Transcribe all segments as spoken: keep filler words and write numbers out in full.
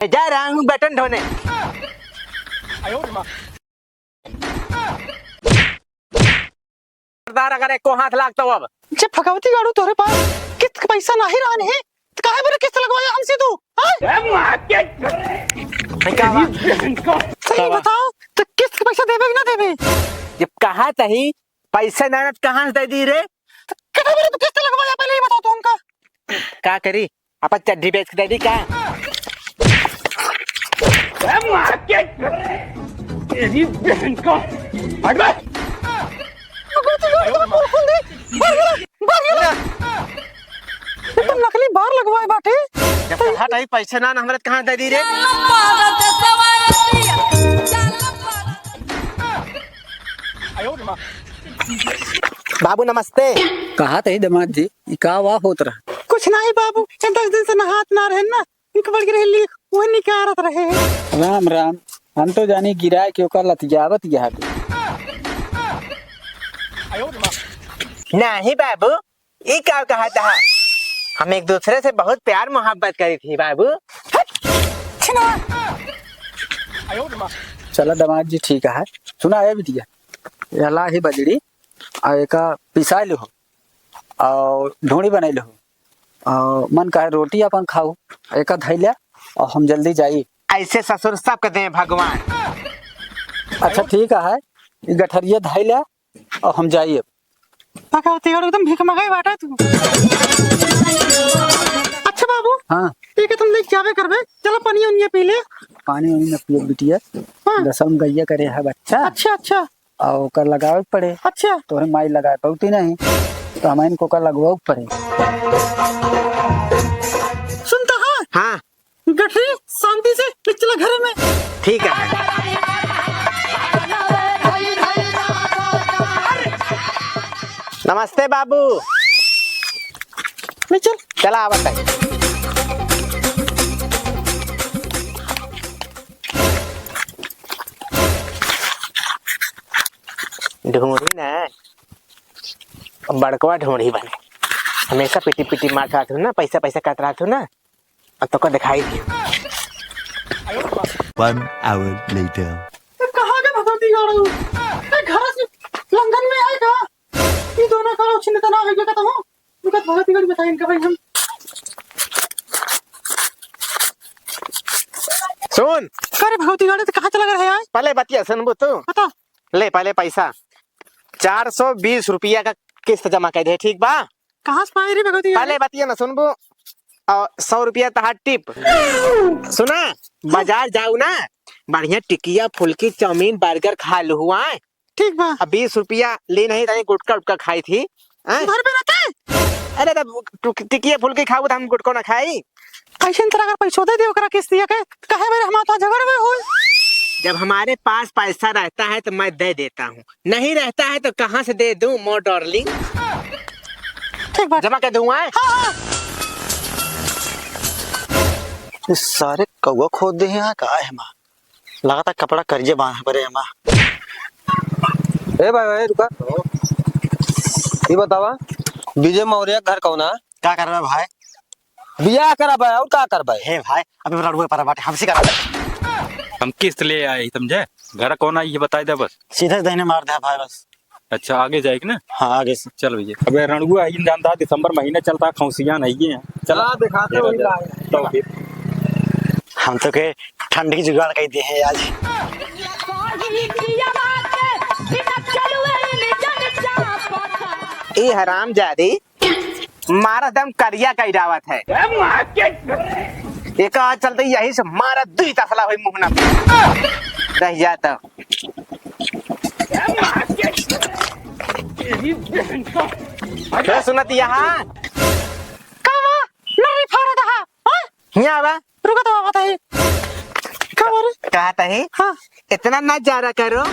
जा रहा हूँ बटन ढोने। सरदार, अगर एको हाथ लाग तो अब। जब भगवती गाड़ू तोहरे पास किस्त के पैसा नाही रहन है, तो काहे बरे किस्त लगवाया हमसे तू? हाँ? ए, माँ के नहीं, का बा? सही का बा? बताओ, तो किस्त के पैसा देबे कि ना देबे? जब कहा तही पैसा ना, ना, तो कहाँ से दे दी रे? तो काहे बरे तू किस्त लगवाया, पहले ही बताओ तू हमका। का करी? अपन चड्ढी बेच के दे दी का? ए, माँ के, तेरी बहन का। हट बे। अबे तो लोग तो पोल खोल दे। भाग गेला, भाग गेला। एकदम नकली बार लगवाए बाटे। जब कहा था ही पैसे ना, ना, हमरा कहाँ दे दी रे? बाबू नमस्ते। कहा तही दामाद जी, ई का वा होत रहा? कुछ नाही बाबू, ये दस दिन से नहात ना रहन ना, इनके बढ़ के रही लीक, वो निकारत रहे। राम राम, हम तो जानी गिराए के ओकर लतियावत यहाँ पे। नाही बाबू, ई का कहा था? हम एक दूसरे से बहुत प्यार मोहब्बत करी थी बाबू। हट, छिनवा। चला दामाद जी, ठीक है। सुना है बिटिया, ये ला ही बजड़ी, आ एका पिसाइ लेहो, और ढोंड़ी बनाइ लेहो, और मन कहे रोटी अपन खाओ, एका धइ ले, और हम जल्दी जाई। ऐसे ससुर सबके दें भगवान। अच्छा ठीक है, ई गठरिया धइ ले, और हम जाई अब। पका तेरे एकदम भीख मंगाई बाटा तू। अच्छा बाबू, हाँ। ये के तुम लेके जावे करबे, चलो पानी उनिया पी ले। पानी उनी न पियो बिटिया, हाँ। दरअसल में गैया करे है बच्चा। अच्छा, अच्छा। और ओकर लगावे के पड़े। अच्छा। तोहरे माई लगाए पौती नहीं, तो हम इनको का लगवावे के पड़े। सुनता है? हाँ। गठरी, शांति से ले चला घरे में। ठीक है। नमस्ते बाबू। ले चल। चला आवत है। ढोंढ़ी ना, बड़कवा ढोंढ़ी बने। हमेशा पिटी पिटी मारत रहत हो ना, पैसा पैसा करत रहत हो ना। अब तोका दिखाई दी। One hour later. ए, कहाँ के भगवती गाड़ू? ए, घर से लंगन में आए का? ई दोनों का छिन तना हो गया कतहूँ। रुकत भगवती गाड़ू बताई इनका भाई हम। सुन। का रे भगवती गाड़ू, तो कहाँ चला गया है यार? पहले बतिया सुनबू तू। बता। ले, पहले पैसा। चार सौ बीस रुपया का किस्त जमा कर दे, ठीक बा? कहाँ से पाए रे भगवती? पहले बतिया ना सुनबू, और सौ रुपया तहार टिप। सुना, बाजार जाऊ ना, बढ़िया टिकिया, फुल्की, चाउमीन, बर्गर खा लू हुआ। ठीक बा। अब बीस रुपया ले नहीं, तनी गुटखा उटखा खाई थी। हैं? घर पे रहते? अरे, तब तू टिकिया फुल्की खाऊ, तो हम गुटखा ना खाई। ऐसे तरह अगर पैसो दे दे ओकरा किस्तिया के, तो काहे मेरे हमारे तो झगड़ में होई? जब हमारे पास पैसा रहता है, तो मैं दे देता हूँ। नहीं रहता है तो कहाँ से दे दूं, मोर डार्लिंग? ठीक बात। जमा कर दूं, आए? हाँ, हाँ। ये सारे कौआ खोद दे हैं यहाँ, का है माँ? लगातार कपड़ा करिए बांध परे है माँ। ए भाई, भाई, रुका। ये बतावा, विजय मौर्य घर कौन है? का करबे भाई? बियाह करबे, और का करबे? हे भाई, अभी रड़ुए पर बाटे, हमसे करबे। हम किस्त ले आए ही, समझे? घर कौन आई, ये बताई दे बस। सीधे से दहिने मार दे भाई, बस। अच्छा, आगे जाए के ना? हाँ, आगे से। चल भैया। अबे रणुआ है, जानता, दिसंबर महीना चलता, खौसियान है ये। चला। हाँ, दिखाते वही लाए। तो फिर। हम तो के ठंड की जुगाड़ कई दे हैं आज। ए हरामजादे, मारा दम करिया कई डावत है। ए माँ के। एका चलते यही से मारा दुई तसला होई मुहना पे। रह जाता। ए माँ के। तेरी बहन का। ए सुनत यहाँ। का बा? लर्री फारत हा, हाँ? हियाँ आवा। रुका तो आवत है। का बा रे? कहत है? हाँ। इतना ना जारा करो।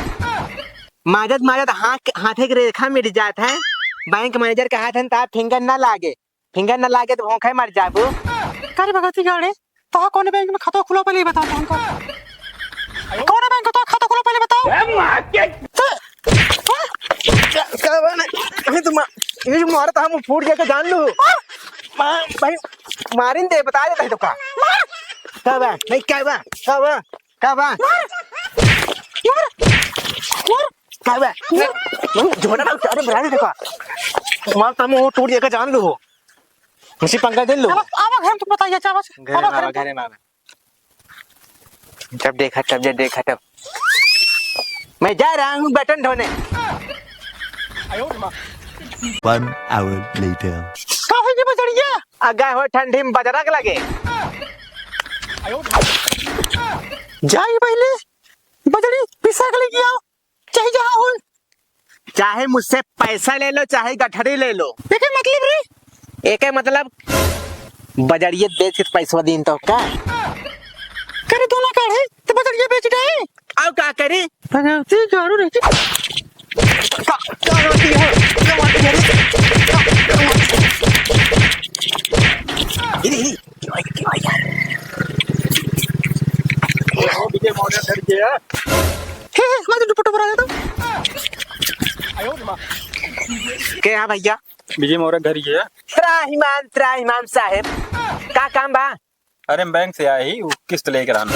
माजत माजत हाथ, हाथे के रेखा मिट जात है। बैंक मैनेजर कहत है, ता फिंगर ना लागे। फिंगर ना लागे तो भूखे मर जाबू। का रे भगवती गाड़े, तोहा कौन बैंक में खाता खुला पहले बताओ तो हमको। कौन बैंक में तोहा खाता खुला पहले बताओ। ए माँ के। तो, हाँ? क्या, क्या बने? अभी तो मा-, ये जो मारा था, हम फूट गया, क्या जान लू? हाँ? मार, भाई, मारिन दे, बता देता है तो का? मार। का बा? नहीं, का बा? का बा? का बा? मार! मार! मार! का बा? मार! नहीं, झोला ना उतारे, बराबर देखा। मार, तम वो टूट जाएगा, जान लो। उसी पंगा दे लो। अब, अब घर तो बताइए, चाचा, बस। घर अब में घर आवा, तो घर में आवा। जब देखा तब, जब देखा तब। मैं जा रहा हूँ बर्तन धोने। One hour later. का है ये बजरिया? अगा हो ठंडी में बजरक लगे। जाई पहले बजरी पिसा के लेके आओ, चाहे जहाँ हो। चाहे मुझसे पैसा ले लो, चाहे गठरी ले लो। एके मतलब रे? एके मतलब बजरिये बेच के पैसवा दीन तो का? करे दोनों काढ़े तो बजरिये बेच दे। आओ का करी? भगवती झाड़ू रे। का, का मारती है? का मारती है रे? का, का मारती है? इधर, इधर। विजय मौर्य घर के है। हे, हे, मैं तो दुपट्टा पर आ जाता हूँ। के है भैया? विजय मौर्य घर के है। त्राहिमाम, त्राहिमाम साहेब। का काम बा? अरे, हम बैंक से आए ही, वो किस्त लेके रहन।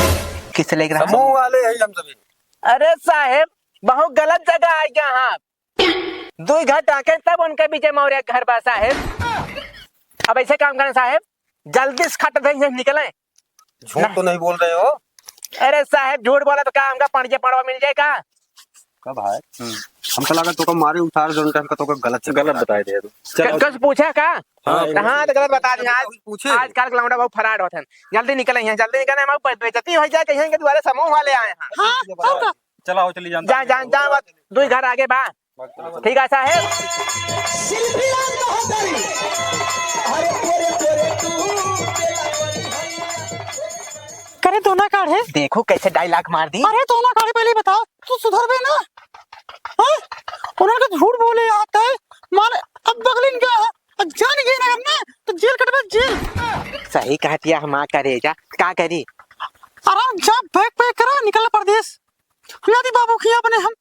किस्त लेके रहन? समूह वाले हैं हम सभी। अरे साहेब, बहुत गलत जगह आ गया आप। दुई घर डाके तब उनके विजय मौर्य घर बा साहेब। अब ऐसे काम करें साहेब, जल्दी से खट दे, यहाँ निकलें। झूठ तो नहीं बोल रहे हो? अरे साहेब, झूठ बोला तो का हमका पड़िया पड़वा मिल जाए का? का भाई? हम्म। हमका लगा तोका मारे उतार जो उनका, हमका तोका गलत से गलत पकड़ा। बताए दे तू। चल, कस पूछा का? हाँ, हाँ, तो गलत बता दिया। आज, पूछे। आजकल के लौंडा बहुत फराड होत हैं। जल्दी निकल यहाँ, जल्दी निकल, हम बे-, बेइज्जती हो जाए, कहीं के दुआरे समूह वाले आए हैं। हाँ, और का? चला, आओ, चली जान। जा, जा, जा, बस दुई घर आगे बा। ठीक है साहेब। करे दोना काढ़े। देखो कैसे डायलॉग मार दी। अरे दोना काढ़े, पहले बताओ, तू सुधरबे ना? हाँ? उन्होंने तो झूठ बोले आता है, मान अब बगलिन गया है, अब जान गए ना हमने, तो जेल कटबे, जेल। सही कहतिया हमार करेजा, का करी? आराम जा, बैग पैक करा, निकल परदेस। यादी बाबू की अपने हम।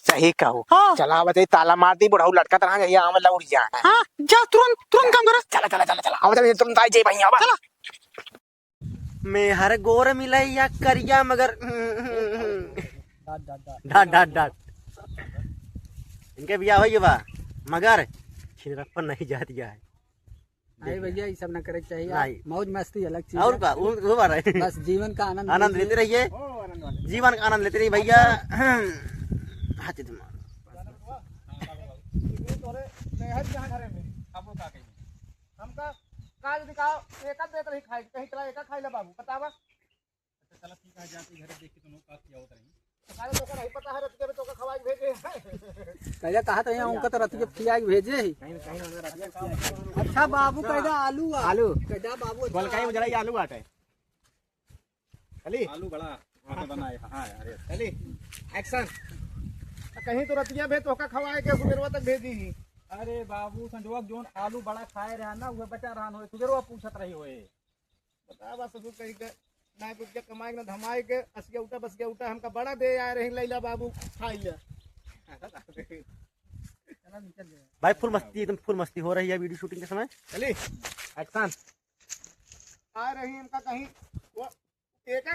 सही कहू। हाँ। चला, आवत है, ताला मार दी, बुढ़ऊ लटकत रहा, यही आम लौट जा। हाँ, जा, तुरंत, तुरंत काम करा। चला, चला, चला, चला, आवत है, तुरंत आई जे भैया, आवा। चला। मेहर गोर मिले या करिया मगर डांट, डांट, डांट। डांट, डांट, डांट। इनके बियाह होइए बा, मगर छिनरप्पन नहीं जात गया है। अरे भैया, ये सब ना करे के चाहिए। नहीं। मौज मस्ती अलग चीज और है। का, वो, वो बात है। बस जीवन का आनंद आनंद लीजिए। लेते रहिए। जीवन का आनंद लेते रहिए भैया। हाथ से मार। हमका काज दिखाओ, एका देत रही खाई, कहीं तोरा एका खाई ला बाबू, बतावा। अच्छा, चला ठीक है, जाके घर देख के तुम लोग का किया होता रही। अरे, तोका नहीं पता है, रतिया में तोका खवाई भेजे हैं। पहले कहा था यहाँ, उनका तो रतिया खियाई भेजे ही। कहीं, कहीं उनका रतिया खियाई। अच्छा बाबू, कैदा आलू आ। आलू। कैदा बाबू, अच्छा गोलकाई में आलू। जरा ये आलू आटा है। चली। आलू बड़ा, हाँ, तो बनाए, हाँ, अरे। चली, action। कहीं तो रतिया भेज, तोका खवाए के सुबेरवा तक भेजी ही। अरे बाबू, संजोग जोन आलू बड़ा खाए रहा ना, वह बचा रहा न होए, सुबेरवा पूछत रही होए। बता बा ससुर कहीं के, ना कुछ के कमाए के, ना धमाए के, असिया उठा, बसिया उठा, हमका बड़ा दे आए रही, लैला बाबू, खाई ले। चला निकल जाए। भाई, full मस्ती, एकदम full मस्ती हो रही है video shooting के समय। चली, action। आ रही इनका कहीं, वो एक एक